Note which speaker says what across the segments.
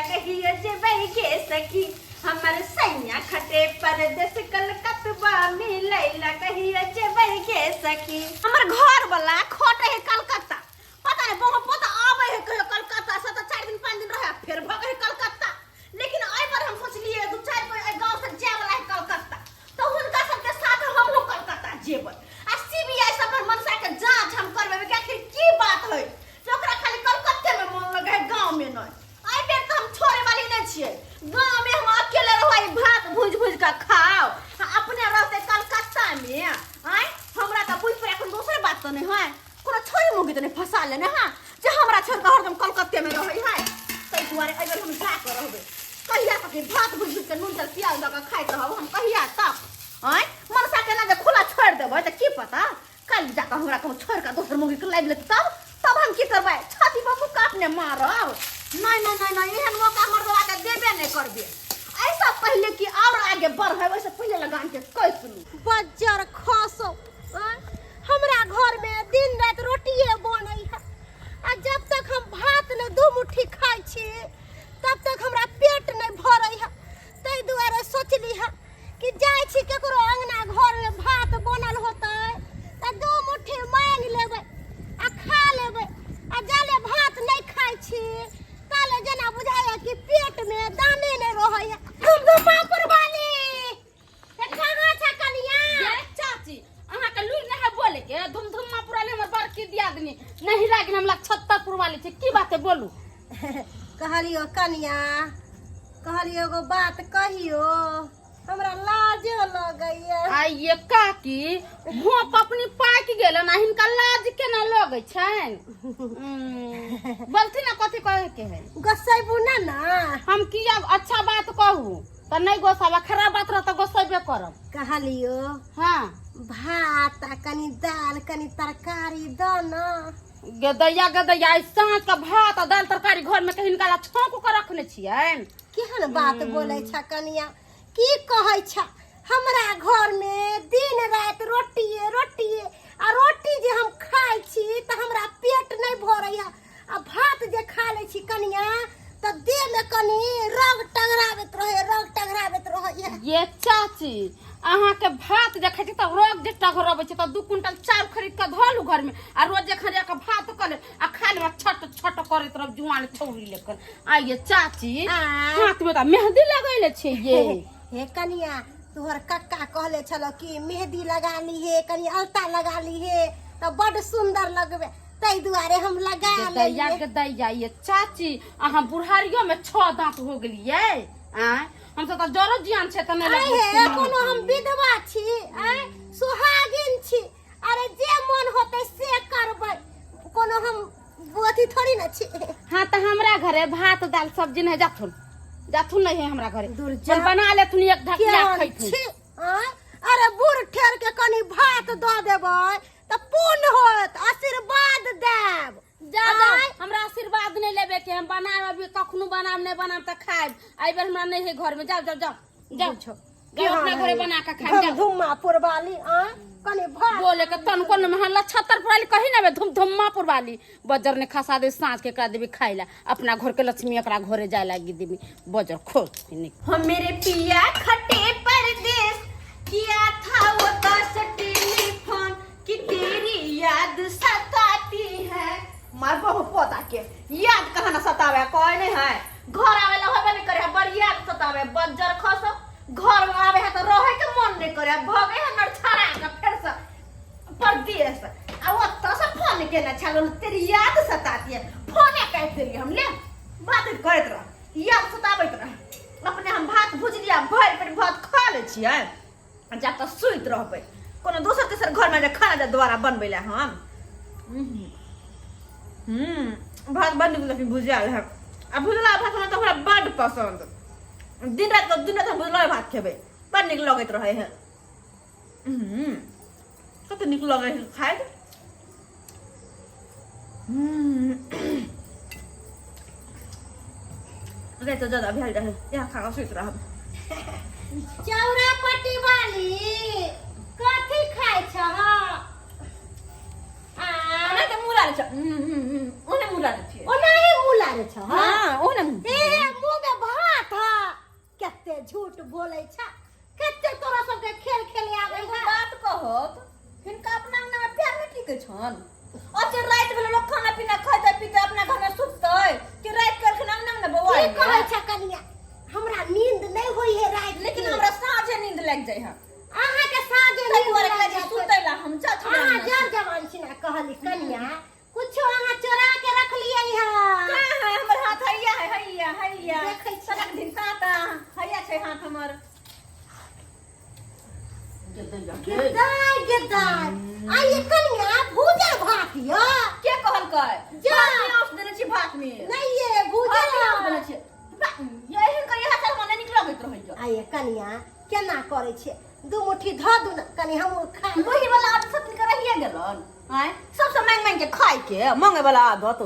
Speaker 1: कहियो जेबै गे सखी। हमर सैया खटे परदेस कलकतबा में लैला कहियो जेबै गे सखी। हमर घर वाला खटे है कलकत्ता, पता नहीं बहु पोता आवे है कहियो कलकत्ता से, तो 4 दिन 5 दिन रहे फिर भगे है कलकत्ता। लेकिन एहि पर हम सोचलिए दू चार कोई एहि गांव से जाए वाला है कलकत्ता, तो हुनका सबके साथ हमहूँ कलकत्ता जेबै आ सीबीआई से अपन मनसा के जांच हम करबेबै कि आखिर की बात है जे ओकरा खाली कलकत्ते में मन लगे है, गांव में नहीं। एहि बेर तऽ हम छोड़े वाली नहीं छियै, गांव में हम अकेले रहबै, भात भूजि भूजि कऽ खाओ आ अपने रहते कलकत्ता में। आँय हमरा तऽ बुझि पड़े कोनो दोसर बात तऽ नहीं है, कोनो छोरी मुगी तऽ नहीं फंसा लेने है जे हमरा छोड़ कऽ हरदम कलकत्ते में रहै है। ताहि दुआरे एहि बेर हम जा कऽ रहबै। कहिया तक ई भात भूजि भूजि कऽ नून तेल प्याज दऽ कऽ खाइत रहब हम, कहिया तक? आँय मनसा केना जे खुला छोड़ि देबै तऽ की पता काल्हि जा कऽ हमरा कहूँ छोड़ि कऽ दोसर मुगी के लाबि लेत, तब तब हम की करबै? छाती पर मुक्का अपने मारब? नहीं नहीं नहीं नहीं, एहन मौका मर्दवा के देबे नहीं करबे। ऐसा पहले कि और आगे बढ़े वैसे पहले लगान के कैस लू।
Speaker 2: बज्जर खसो, आँय? हमरा घर में दिन रात रोटिए बनै है आ जब तक हम भात नहीं दू मुट्ठी खाइ छी तब तक हमरा पेट नहीं भरै है। ताहि दुआरे सोचली है कि जाइ छी केकरो अंगना घर में भात बनल होतै तऽ दू मुट्ठी मांगि लेबै आ खा लेबै। आ जाले भात नहीं खाइ छी ताले जेना बुझाइए कि पेट में दाने नहीं रहै है। धुमधुमापुर वाली ए कहाँ छ कनिया?
Speaker 3: ये चाची अहाँ के लूर नहीं है बोले के, धुमधुमापुर वाली हमर बड़की दियादनी नहीं लागिन हमरा छत्तरपुर वाली छै, की बात है बोलू?
Speaker 2: कहलियो कनिया, कहलियो एगो बात कहियो, हमरा लाजो लगैया।
Speaker 3: आइये काकी, भोप अपनी पाकि गेल ना, हिनका लाज केना लगै छनि? बोलथिन ना कथी कहे के है?
Speaker 2: गोसैबू ना ना?
Speaker 3: हम किया अच्छा बात कहू तऽ नहि गोसाब, आ खराब बात रहत तऽ गोसेबे करब।
Speaker 2: कहलियो
Speaker 3: हाँ
Speaker 2: भात आ कनी दाल कनी तरकारी द ना।
Speaker 3: गदैया गदैया, आइ साँझ के भात आ दालि तरकारी घर में के हिनका ला छौंक के रखने छियनि।
Speaker 2: केहन बात बोलै छ कनिया, की कहै छ? हमरा घर में दिन राति रोटिए रोटिए, आ रोटी जे हम खाइ छी तऽ हमरा पेट नहि भरै है, आ भात जे खा लै छी कनिया तऽ देह में कनी रग टघराबैत रहै, रग टघराबैत रहै।
Speaker 3: ये चाची, अहाँ के भात जे खाइ छी तऽ रग जे टघरबै छै तऽ 2 क्विंटल चाउर खरीद कऽ धऽ लू घर में आ रोज जे खा कऽ भात कऽ ले आ खा ले, छट छट करैत रहब जुआन छौरी लेकर। आइये चाची, हाथ में तऽ मेहंदी लगैले छै ये।
Speaker 2: हे कनिया, तोहर कक्का कहले छलो कि मेहंदी लगा लीहे, कनी अलता लगा लीहे तऽ बड सुंदर लगबे, ताहि दुआरे हम लगा
Speaker 3: दैया
Speaker 2: लेलियै।
Speaker 3: के दैया, ये चाची अहाँ बुढ़ारियो में 6 दांत हो गेलियै। आँय हम सब तऽ जरो जियान छै तऽ नहि
Speaker 2: आँय
Speaker 3: लगबै
Speaker 2: हे,
Speaker 3: छी।
Speaker 2: कोनो हम विधवा छी? आँय सुहागिन छी। अरे जे मन होतै से करबै, कोनो हम अथी थोड़ी न छी।
Speaker 3: हाँ तऽ हमरा घरे भात दाल सब्जी नहीं, जाथुन जाथुन नहीं है हमरा घरे।
Speaker 2: दूर जा।
Speaker 3: अपन बना लेथुन एक ढकिया
Speaker 2: केहन
Speaker 3: खैथुन।
Speaker 2: छी, आँय? अरे बूढ़ ठेर के कनी भात दऽ देबै तऽ पुण्य होत, आशीर्वाद देब।
Speaker 3: जा जा,
Speaker 2: आँय?
Speaker 3: हमरा आशीर्वाद नहीं लेबे के, हम बनाब अभी कखनो बनाब नहीं बनाब तऽ खायब। एहि बेर हमरा नहीं है घर में, जाओ जाओ जाओ जाओ
Speaker 2: बुझो।
Speaker 3: जाओ अपना घरे बना के खायब जाओ।
Speaker 2: धुम्मा पुरवाली, आँय कनी भात
Speaker 3: बोले के तन कोन में हल्ला छत्तर पुराली कही ना बे, धुम धुम्मा पुरवाली बजर ने खसा दे, साँझ के करा देबी खाइ ला, अपना घर के लक्ष्मी एकरा घरे जाय लागी देबी बजर खोज निक।
Speaker 1: हम मेरे पिया खटे परदेस किया था वो दस टेलीफोन कि तेरी याद सताती है। मार बहु पोता के याद कहाँ न सतावे, कोई नहीं है घर आवे ला होबे नहीं करे, बड़ याद सतावे बज्जर खसो। घर में आवे है तो रहे के मन नहीं करे, भगे है नरछड़ा के फिर से परदेस। आ ओतऽ से फोन केने छल, तेरी याद सताती है, फोने काटि देलियै हम। ले बात करैत रह, याद सताबैत रह। अपने हम भात भुजलिया भरि पेट भात खा लै छियै आ जाकऽ सुति रहबै। कोनो दोसर तेसर घरमे जे खाना जे दोबारा बनबै लए हम। भात बड़ नीक लेकिन भुजियाल है, आ भुजला भात हमरा तऽ हमरा बड्ड पसन्द। दिन राति दिन राति हम भुजला भात खेबै, बड़ नीक लगैत रहै है। कते नीक लगै है खाइत। राति ज्यादा भेल रहै, इएह खा कऽ सुति रहब।
Speaker 2: चौरा पट्टी वाली कथी खाइ छह? आ
Speaker 1: ओना तऽ मुँह लारै छ, ओने मुँह लारै छियै।
Speaker 2: ओनाही मुँह लारै छह?
Speaker 1: हाँ, ओने मुँह।
Speaker 2: हे हे मुँह बोलै छ कते तोरा सबके खेल खेले आबै
Speaker 1: एगो
Speaker 2: है
Speaker 1: बात कहत हिनका अपना अंगना में प्यार नहीं टिकै छन अच्छा राति भेलै लोक खाना पीना खैतै पीतै अपना घर में सुततै कि राति के एखन अंगना में ने बौआ
Speaker 2: की कहै छ कनिया हमरा नींद नहीं होई है राति
Speaker 1: लेकिन
Speaker 2: के।
Speaker 1: हमरा साँझे नींद लागि जाइ है
Speaker 2: अहाँ के साँझे
Speaker 1: ताहि
Speaker 2: नींद
Speaker 1: दुआरे
Speaker 2: लागि
Speaker 1: कहै छी
Speaker 2: जायत।
Speaker 1: सुतै ला हम जा छी
Speaker 2: अहाँ जर जवान छी ना कहली कनिया कुछो अहाँ चोरा के रखलियै है
Speaker 1: कहाँ है हमर हाथ हैया है हैया हैया
Speaker 2: देखै छी।
Speaker 1: सड़क दिन काता हैया छै हाथ हमर
Speaker 2: गेदाय गेदाय आ ये कनिया भूजल भात य
Speaker 1: के कहलकै
Speaker 2: जा।
Speaker 1: प्याज देने छी भात में
Speaker 2: नहीं ये भूजल
Speaker 1: प्याज देने छी ये हिनकर इएह सब हमरा नीक लगैत रहैया
Speaker 2: आ ये कनिया केना करै छियै दू मुट्ठी धऽ दू ने कनि हमहूँ खा लेब।
Speaker 1: लोही वाला आदत सब हिनकर रहिए गेलन आँय सबसे मांगि मांगि के खाय के मांगे वाला आदत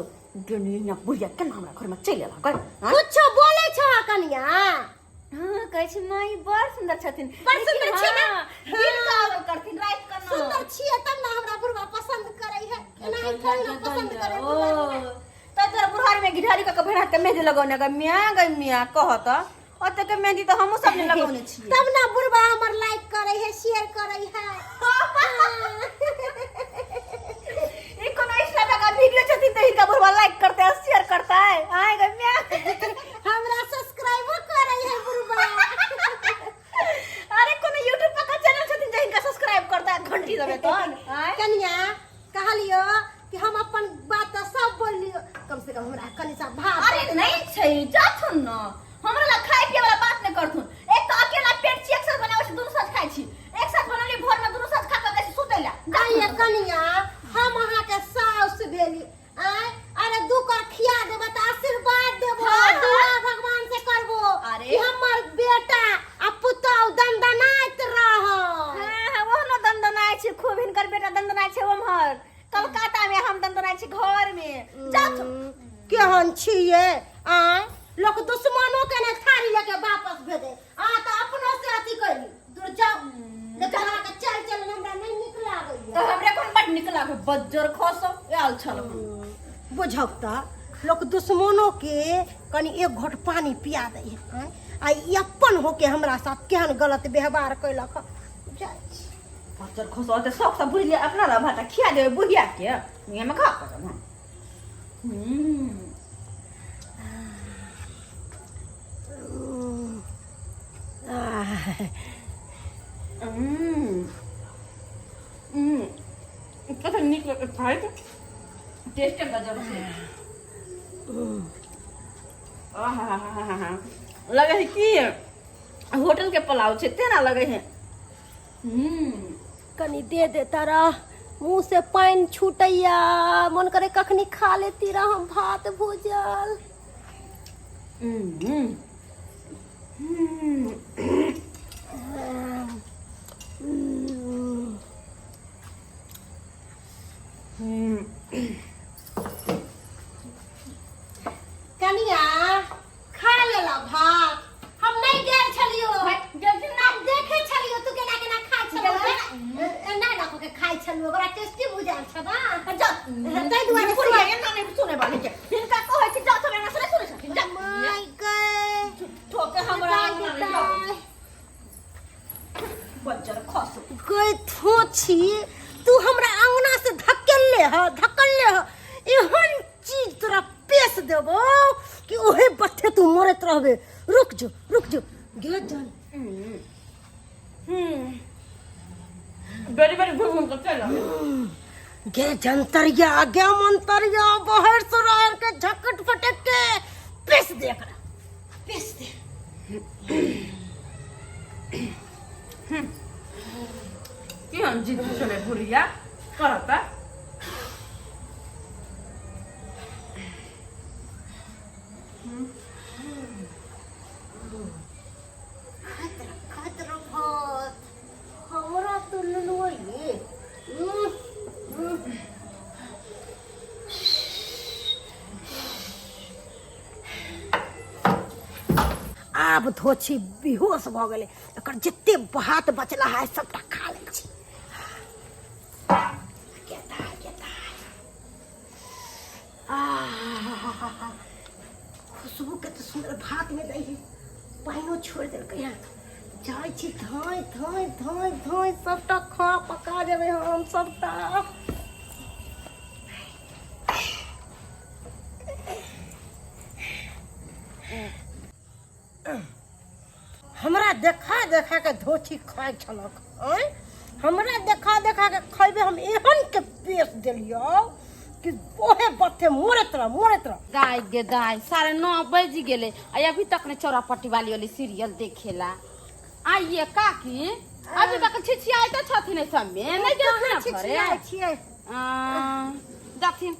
Speaker 1: दुनिया बुढ़िया केना हमरा घर में चलि एला गै आँय?
Speaker 2: कुछो बोलै छह कनिया
Speaker 1: हाँ कहै छै माई बड़ सुंदर छथिन
Speaker 2: बड़ सुंदर
Speaker 1: लेकिन
Speaker 2: छै ने?
Speaker 1: हाँ, दिन के आवल करथिन राति के न
Speaker 2: सुंदर छियै तब ने हमरा बुढ़वा पसंद करै है एना ही थोड़ी ने पसंद करै
Speaker 1: ओ
Speaker 2: बुढ़वा
Speaker 1: तऽ तोरा बुढ़ारी में घिढारी कऽ के भेड़ के मेहंदी लगौने गे मियाँ गे मियाँ कहत ओते के मेहंदी तऽ हमहूँ सब ने लगौने छियै
Speaker 2: तब ने बुढ़वा हमर लाइक करै है शेयर करै है
Speaker 1: ई कोनो इंस्टा पे का वीडियो छथिन तऽ हिनका बुढ़वा लाइक करते आ शेयर करता है आय गे मियाँ
Speaker 2: हमरा सब्सक्राइबो करै है बुढ़वा
Speaker 1: अरे कोनो यूट्यूब पर का चैनल छथिन जे हिनका सब्सक्राइब करता है घंटी दबे तहन आय
Speaker 2: कनिया कहलियो कि हम अपन बात तऽ सब बोललियो कम से कम हमरा कनि सा भात
Speaker 1: अरे नहीं छै जाथुन न हमरा ला खाय पिए वाला बात नहीं करथुन एक तो अकेला पेट छी एक साथ बनाबै छी दुनू साथ खाय छी एक साथ बनौली भोर में दुनू साथ खा के जाइ छी सुतै ला
Speaker 2: आइए कनिया हम अहाँके साउस भेली आय अरे दू कर खिया देबो तऽ आशीर्वाद देबो
Speaker 1: हाँ, हाँ।
Speaker 2: दुआ भगवान से करबो
Speaker 1: अरे।
Speaker 2: कि हमर बेटा आ पुतहु दनदनाइत रह
Speaker 1: हाँ हाँ ओहनो दनदनाय छै खूब हिनकर बेटा दनदनाय छै ओम्हर कलकत्ता में हम दनदनाय छी घर में जाथुन
Speaker 2: केहन छियै आय लोक दुश्मनो के ने थारी लेके वापस भेजे आ तऽ अपनो से अथी कैली दूर जाओ लेकिन अहाँके चल चल हमरा नहि नीक लागैया
Speaker 1: तऽ हमरे कोन बड नीक लागे बज्जर खसो आयल छल
Speaker 2: बुझब तऽ लोक दुश्मनो के कनि एक घोट पानी पिया दै है आँय? आ ई अपन होके हमरा साथ केहन गलत व्यवहार कैलक हँ। जाइ छी।
Speaker 1: बज्जर खसो तऽ शौक से बुझलियै अपना ला भात खिया देबै बुढ़िया के मुँह में खा करब हम कते नीक लगै खाइत टेस्टे गजब छै आहाहाहा लगे है की होटल के पुलाव छै तेना लगे है
Speaker 2: कनि दे दे तारा मुंह से पानि छूटैया मन करे कखनी खा लेती रह हम भात भूजल कनिया खा लेला भात हम नहीं गेल छलियो हम देखे छलियो तू केना केना खाइ छलो एना एना कऽ के खाइ छलो बड़ा टेस्टी बुझायल छ ना ताहि दुआरे
Speaker 1: बुढ़िया एना नहि सुनै वाली के हिनका कहै छी जाउ सब एना से नहि सुनै छथिन जा
Speaker 2: माय गए
Speaker 1: ठोके हमरा बज्जर खसो
Speaker 2: गई थोछी तू हमरा अंगना से धकेल ह धकल ह एहन चीज तोरा पेश देबो कि ओहे बट्ठे तू मरत रहबे रुक जो रुक जो गे जान
Speaker 3: बड़ी बड़ी घूम घूम के चल
Speaker 2: गे जंतरिया गे मंतरिया बाहर सुरार के झकट फटक के पेश दे एकरा पेश दे
Speaker 3: की हम जिद छलै बुढ़िया करता
Speaker 2: खाइत रह खाइत रह भात हमरा तो लुलुआ ये आब धोछी बेहोश भऽ गेलै एकर जते भात बचला है सबटा खा लै छी गेता गेता आहा खुशबू के तऽ सुन्दर भात में दै है पानिओ छोड़ि देलकै हँ जाइ छी धाँइ धाँइ धाँइ धाँइ सबटा खा पका जेबै हम सबटा। हमरा देखा देखा के धोती खाइ छलक। आँय, हमरा देखा देखा के खैबे, हम एहन के पेश देलियौ कि ओहे बथे मरैत रह मरैत रह।
Speaker 3: दाय गे दाय, 9:30 बज गेलै आ अभी तक ने चौरापट्टी वाली वाली सीरियल देखेला। आइए काकी, अभी तक छिछियाइ तऽ छथिन एहि सबमे, नहि गेलखिन
Speaker 2: कहाँ
Speaker 3: घरे?
Speaker 2: छिछियाइ छियै?
Speaker 3: आ, जाथिन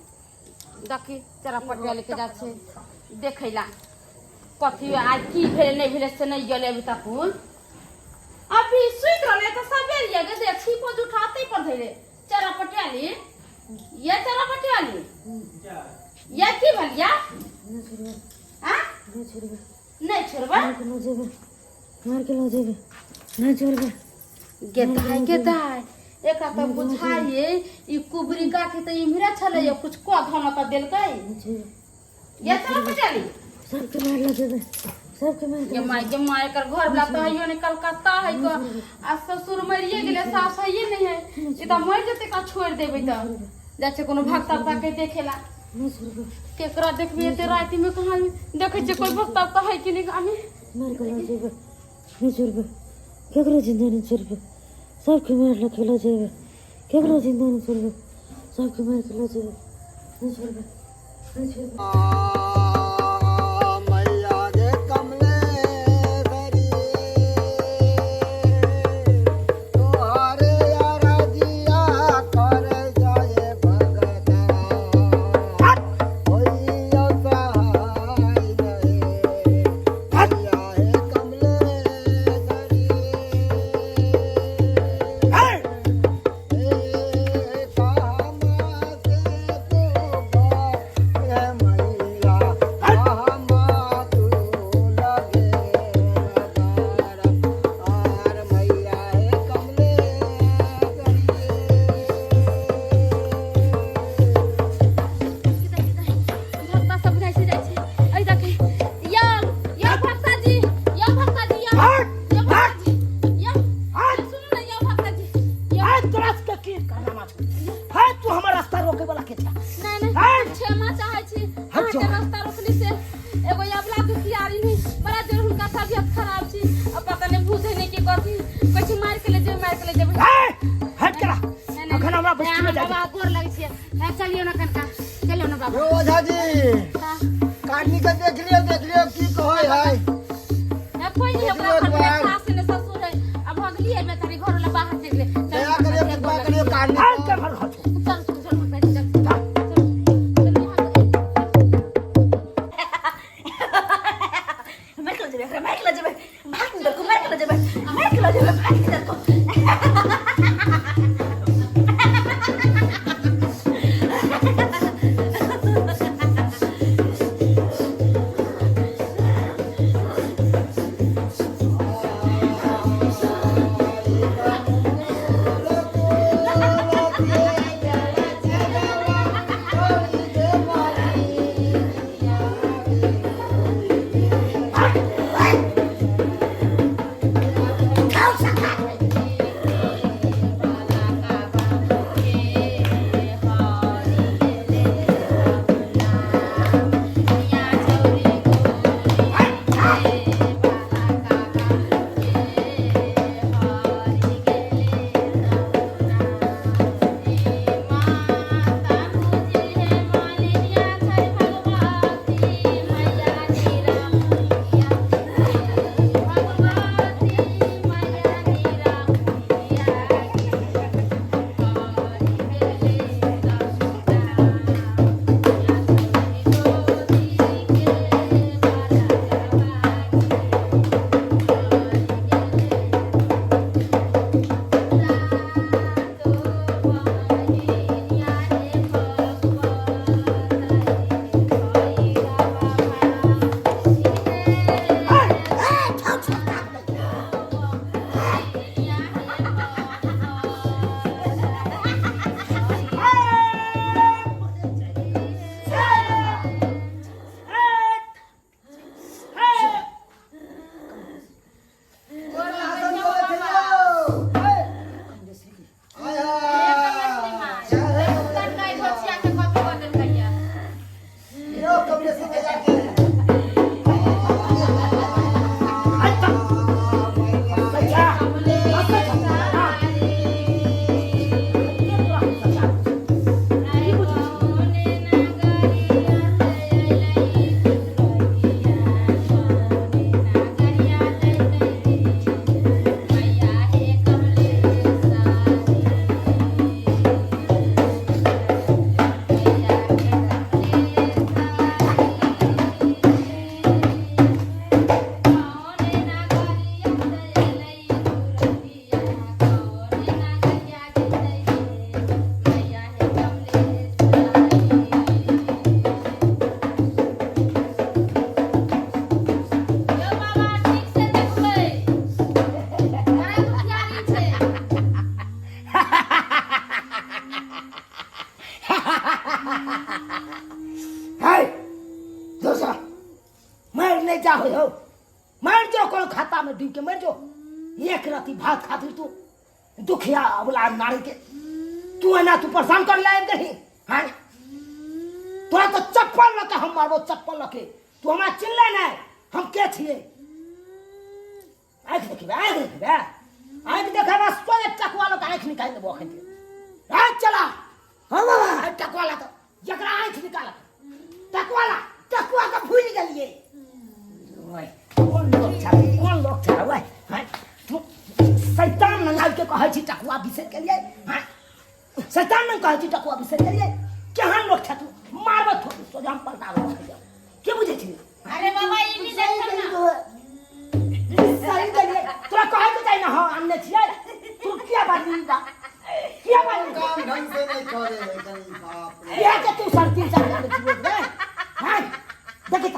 Speaker 3: देखी चौरापट्टी वाली के जा छै देखैला। कथी आइ की भेलै नहि भेलै से नहि गेलै अभी तक। अभी सुति रहलै तऽ सबेर ये गे, देख छिपो जुठाते पर धैले। चौरापट्टी वाली, ये चौरापट्टी वाली, ये की भेल या? आ नहि छोड़बै?
Speaker 4: मार के लऽ जेबै, नहि छोड़बै।
Speaker 3: गे दाइ गे दाइ, एकरा तऽ बुझाइए ई कुबरी गाछी तऽ इम्हरे छलै, कुछ कऽ धन तऽ देलकै। ये चौरापट्टी वाली,
Speaker 4: सबके मार लऽ जेबै, सबके मार
Speaker 3: गे माय गे माय, एकर घर वाला तऽ हइयो ने, कलकत्ता है क, आ ससुर मरिए गेलै, सास हइये नहि है। ई तऽ मरि जेतै का छोड़ि देबै तऽ? जाइ छै कोनो भक्ता उक्ता के देखेला।
Speaker 4: नहि छोड़बै।
Speaker 3: केकरा देखबै एते राति में? कहाँ देखै छियै कोई भक्ता उक्ता है कि नहि आमी।
Speaker 4: मार के लऽ जेबै, नहि छोड़बै, केकरो जिंदा नहि छोड़बै, सबके मार लऽ के लऽ जेबै, केकरो जिंदा नहि छोड़बै, सबके मार के लऽ जेबै, नहि छोड़बै, नहि छोड़बै।
Speaker 5: मैया गे कमलेश्वरी, तोहरे अरजिया करे जाए भगता, होइयो सहाय नहीं। मैया हे कमलेश्वरी, हे कहमा से तू हे मैया, कहमा तू लगे आर मैया हे कमलेश्वरी।
Speaker 3: भक्ता सब बुझाइ छै जाइ छै। एहि देखी यौ, यौ भक्ता जी, यौ भक्ता जी, यौ, यौ भक्ता जी, यौ, सुनू ने यौ भक्ता जी, यौ।
Speaker 6: है तोरा के की करना छौ? है तू हमर रास्ता रोके वाला के छा?
Speaker 3: नहि नहि,
Speaker 6: है?
Speaker 3: क्षमा चाहै छी।
Speaker 6: हट
Speaker 3: अहाँके
Speaker 6: जाओ।
Speaker 3: रास्ता रोकली से एगो अबला दुखियारी नहीं, बड़ा जोर हुनका तबियत खराब छी आ पता नहि भूत है नहि के कथी, कहै छै मारि के ले जेबै, मारि के ले जेबै।
Speaker 6: है हट करा।
Speaker 3: नहि, नहि,
Speaker 6: अखन हमरा बस्ती में
Speaker 3: अहाँ
Speaker 6: जाके
Speaker 3: बाबा गोर लगै छियै। हे चलियौ ने कनका, चलियौ ने बाबा।
Speaker 5: यौ ओझा जी,
Speaker 3: हाँ।
Speaker 5: काटनी के देख लियौ, देख लियौ की कहै है।
Speaker 3: हे कोई नहीं, ओकरा
Speaker 5: देखियौ
Speaker 3: घर में
Speaker 5: एक बार।
Speaker 3: सास ने ससुर है, अब भगली है बेचारी, घर वाला बाहर चलि गेलै। चलू
Speaker 5: दया
Speaker 3: बाबा,
Speaker 5: करियौ,
Speaker 3: गोर
Speaker 5: कृपा
Speaker 3: लगै
Speaker 5: करियौ
Speaker 3: छियै।
Speaker 5: काटनी
Speaker 6: हट
Speaker 5: के।
Speaker 6: के घर घर छौ।
Speaker 3: चल चल चल चल चल चल, यहाँ
Speaker 1: मार के लऽ जेबै एकरा, मार के लऽ जेबै, भाग निकल को, मार के लऽ जेबै, मार के लऽ जेबै, भाग निकल को।
Speaker 6: मर जो कोनो खाता में डूब के मर जो। एक रति भात खातिर तू दुखिया अबला नारी के तू एना तू परेशान कर लायब गही। हाँ तोरा तो चप्पल लके हम मारबो, चप्पल लके। तू हमरा चिल्ले नहीं, हम के छिए? आँख देखबे, आँख देखबे, आँख देखेबा सोझे टकवा लोग आँख निकालि देबो अखन। आँख चला।
Speaker 5: हाँ बाबा।
Speaker 6: टकवा ला तो जकरा आँख निकाल टकवा ला।
Speaker 5: टकवा के भूल गेलिए।
Speaker 6: ओए कोन लोग छ, कोन लोग छ? ओए हाँ तू शैतान नंगाल के कहै छी टकवा बिसरि गेलिए। हाँ शैतान नंग कहै छी टकवा बिसरि गेलिए। केहन लोग छ तू? मारबो थोड़ी सोझे हम पलटा के बुझै छी?
Speaker 3: अरे बाबा ई नहीं देखल ना।
Speaker 6: सही गेलिए तोरा कहै के चाही ना। हाँ आनने छियै। तू किया बाजली बा, किया बाजली?
Speaker 5: काम ढंग से नहीं करे है कहीं, बाप रे।
Speaker 6: किया के तू सरती चल जाने छियै रे? हाँ देखी त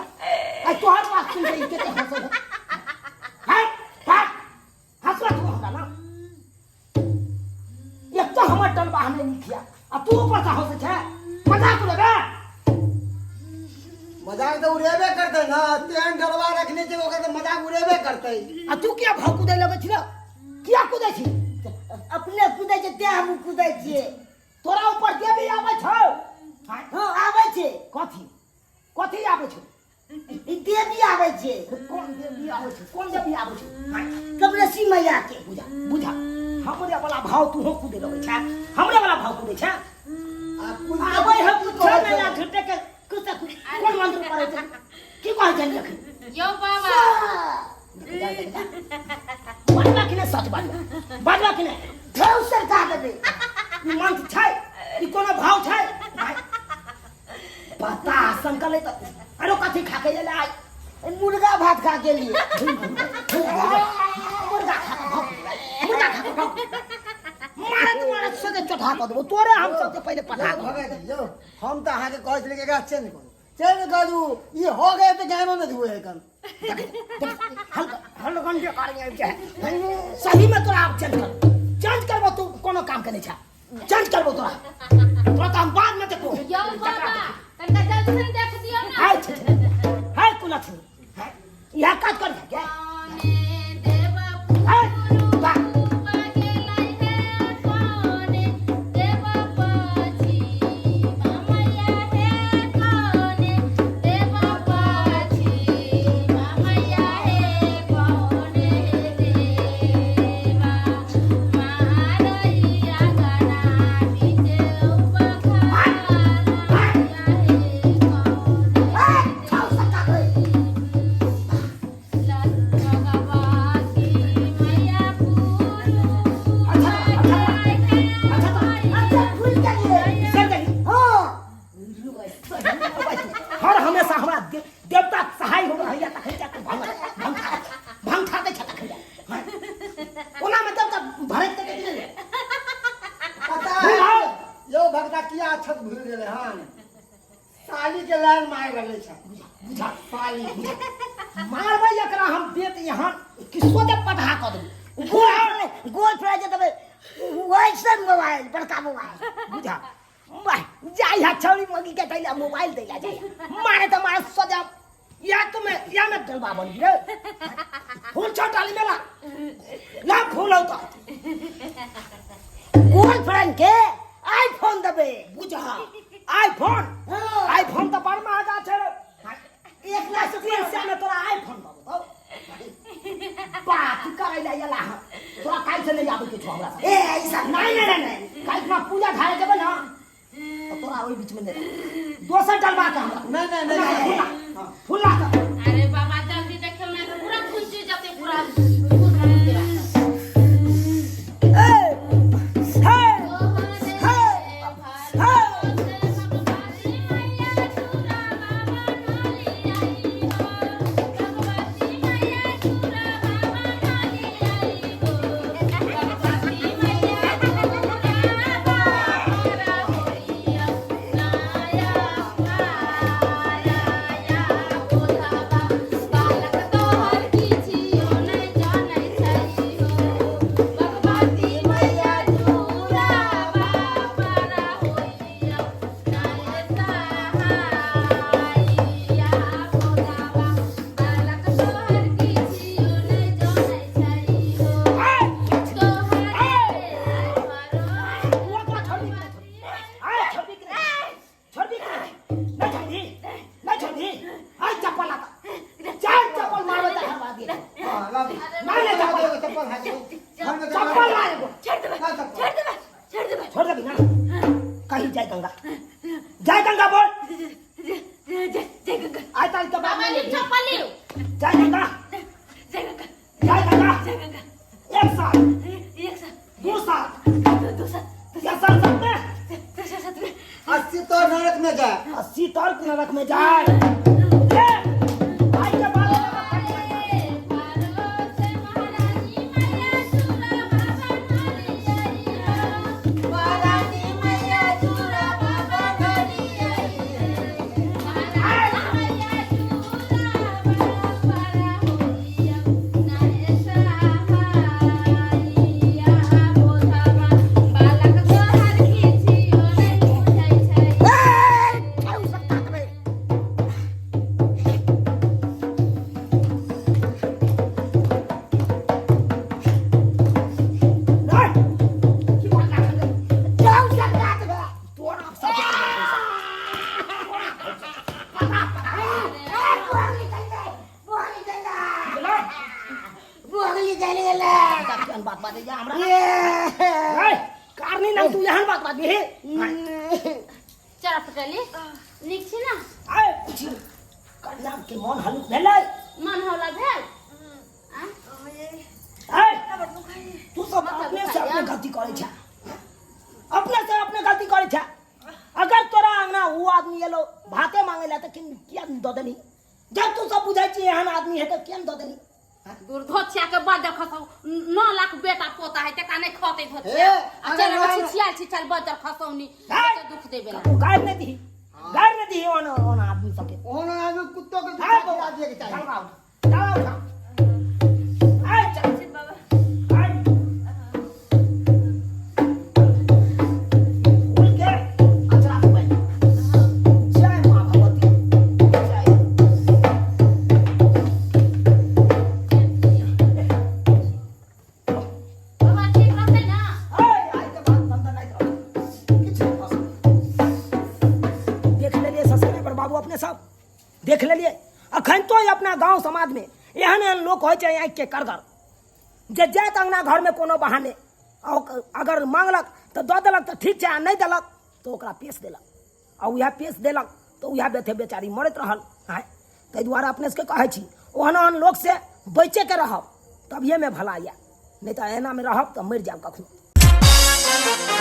Speaker 6: आई तोहर बात सुन के ई केते हंसै है। हाँ हाँ हंसवा तू हमरा ना। एक तो हमर डलबा हमें नहीं खिया आ तू ऊपर से हंसै छै। मजाक उड़ेबे?
Speaker 5: मजाक तो उड़ेबे करते ना, तेहन डलवा रखने छै ओकर तो मजाक उड़ेबे करते।
Speaker 6: आ तू किया भाव कुदै लगै छी रे? किया कुदै छी?
Speaker 5: अपने कुदै छै तें हमहूँ कुदै छियै।
Speaker 6: तोरा ऊपर देवी आबै छौ?
Speaker 5: हाँ आबै छै।
Speaker 6: कथी कथी आबै छौ?
Speaker 5: ई देवी आबै छै।
Speaker 6: कोन देवी आबै छौ? कोन देवी आबै छौ?
Speaker 5: कमलेशी मैया के।
Speaker 6: बुझा बुझा, हमरे वाला भाव तू हो कुदे लगै छै, हमरे वाला भाव कुदै छै।
Speaker 5: आबै है कुछो नहि ना झूठे के कुछ कुछ।
Speaker 6: कोन मंत्र पढ़ै छै? की कहै छै अखन?
Speaker 3: यौ बाबा
Speaker 6: बाजबा कि नहि? सच बाजबा, बाजबा कि नहि?
Speaker 5: ढेउ सरका देबै।
Speaker 6: ई मंत्र छै? ई कोनो भाव छै? पता संकल त अरे कथी खा के एलै आइ?
Speaker 5: मुर्गा भात खा के लिए।
Speaker 6: मुर्गा खा के भाव, मुर्गा खा के भाव। मारत मारत सोझे चढ़ा कऽ देबो तोरे हम सबसे पहिले पठा देबो।
Speaker 5: भगत जी यौ, हम तऽ अहाँके कहै छलियै कि एकरा चेंज करू, चेंज करू। ई हो गए तऽ गायनो नहि धुए एखन।
Speaker 6: हलगंडे कार्य आबि जाइ सही में। तोरा आब चेंज कर, चेंज करबो। तू कोनो काम के नहीं छै, चेंज करबो तोरा। तोरा तऽ हम बाद में देखबो।
Speaker 3: यौ बाबा तनका जल्दी से देख दियौ ना।
Speaker 6: हाय छै हाय कुला छै हाय इहा काज कर के
Speaker 3: कोने देव
Speaker 6: हाय बा
Speaker 3: गेलै हे, कोने देव पछी मैया हे, कोने देव पछी मैया हे, कोने देवा मारैया गना बीच उपखाना हे, कोने
Speaker 6: खाओ सका गई।
Speaker 3: भगवती मैया पुरु।
Speaker 6: अच्छा अच्छा अच्छा तो
Speaker 5: अच्छा भूल गेलिए।
Speaker 6: सर गई।
Speaker 5: हाँ
Speaker 6: हर हमेशा हमरा देवता सहाय हो रहैया तखन जा के भंग भंग खा भंग खा दै छै तखन जा। ओना में देवता भरैत तक नहि।
Speaker 5: पता है यौ भगता किया छत भूल गेलै हन? साली के लाइन मारि रहले छै।
Speaker 6: बुझा
Speaker 5: साली
Speaker 6: मारबै एकरा हम बेत यहाँ कि सोझे पढ़ा कऽ देबै।
Speaker 5: गोल गोल फ्राई जे देबै वैसन मोबाइल, बड़का मोबाइल।
Speaker 6: बुझा वाह जाय हा छौरी मगी के दैला मोबाइल दैला जाय मारे त मारे सजा या तुमे या में डलबा बन रे फूल छौ डाली मेला ला फूल हौ त
Speaker 5: गोल फ्रेंड के आईफोन देबै।
Speaker 6: बुझा आईफोन?
Speaker 5: हाँ।
Speaker 6: आईफोन त बड़ महंगा छै रे।
Speaker 5: 1 लाख
Speaker 6: रुपया से में तोरा आईफोन देबो बात करै ला एला हँ। तोरा काल्हि से नहीं आबै के छौ हमरा से।
Speaker 5: ए ऐसा
Speaker 6: नहीं नहीं नहीं नहीं, काल्हि खुना पूजा ढारे जेबै ना तो तोरा ओहि बीच में नहीं दोसर डलबा के हमरा।
Speaker 5: नहीं नहीं नहीं नहीं।
Speaker 6: फूला फूला के।
Speaker 3: अरे बाबा जल्दी देखियौ ना, पूरा खुशी जते पूरा
Speaker 6: ए हे हे हे
Speaker 3: Yeah.
Speaker 6: के
Speaker 5: हां ला
Speaker 6: ना ले चप्पल।
Speaker 5: एगो चप्पल है घर में
Speaker 6: चप्पल ला एगो।
Speaker 4: छोड़ देबै
Speaker 5: ना चप्पल।
Speaker 4: छोड़ देबै छोड़ देबै
Speaker 6: छोड़ देबी ना कहीं जय गंगा जय गंगा बोल
Speaker 4: जय जय जय गंगा
Speaker 6: आइ ताल के बाद
Speaker 3: बाबा
Speaker 6: में
Speaker 3: लिख चप्पल लियो
Speaker 6: जय गंगा
Speaker 4: जय गंगा
Speaker 6: जय गंगा
Speaker 4: जय गंगा
Speaker 6: एक साल
Speaker 4: एक साल
Speaker 6: दू साल
Speaker 4: दू दू साल
Speaker 6: या साल सात में
Speaker 4: दू साल सात में
Speaker 5: 80 तो नरक में जाए
Speaker 6: 80 तर्क नरक में जाए ए, भाई के बाल
Speaker 1: महारानी मैया चूड़ा बाबा नली
Speaker 6: ए, क्यों सकता तुम्हें? नहीं, की बात कर रहे हो? क्यों सकता तुम्हें? तोरा सब केहन बात बाजै या हमरा ए, कारनी ना तू एहन बात बाजबी हे
Speaker 3: चल पटली नीक छी ना
Speaker 6: आय छी कन्या के मन हलुक भेलै
Speaker 3: मन हौला भेल आ?
Speaker 6: आय तू सब अपने से अपने गलती करै छै अपने से अपने गलती करै छै अगर तोरा अंगना ऊ आदमी एलो भाते मांगे ला तऽ किन किया दऽ देली जब तू सब बुझै छी एहन आदमी है तऽ किया दऽ देली
Speaker 3: दुर्धोचिया के बड़ खसौ 9 लाख बेटा पोता है तका नहीं खते धोचिया
Speaker 5: हे,
Speaker 3: आ
Speaker 5: अगर
Speaker 3: चल
Speaker 5: नौ-
Speaker 3: छिछिया छिछल बड़ खसौनी
Speaker 6: हे।
Speaker 3: के दुख देबे ला
Speaker 6: गारि नहि दही गारि नहि दही ओन ओन आदमी सबके
Speaker 5: ओहन आदमी कुत्तो के
Speaker 6: आय
Speaker 5: दुखा
Speaker 6: बौआ,
Speaker 5: दिए के चाही
Speaker 6: चल आउ, चल आउ, चल। आय, चल। आय। खोल के अचरा के बैठ। जय माँ भगवती जय।
Speaker 3: बाबा ठीक रहतै ना
Speaker 6: आय, आय के बाद बंद नहि करब। किछु नहि भऽ सकैए। देख लेलियै सब्सक्राइबर बाबू अपने सब देख लेलियै अखन तो अपना गांव समाज में एहन एहन लोक होइ छै आँखि के करगर जे जाइत अंगना घरमे कोनो बहाने आ अगर मांगलक तऽ दऽ देलक तऽ ठीक छै आ नहि देलक तऽ ओकरा पेश देलक आ उएह पेश देलक तऽ उएह बेथे बेचारी मरैत रहल आँय ताहि दुआरे अपने सबके कहै छी ओहन ओहन लोकसँ बचिके रहब तभिएमे भला यऽ नहि तऽ एनामे रहब तऽ मरि जायब कखनो।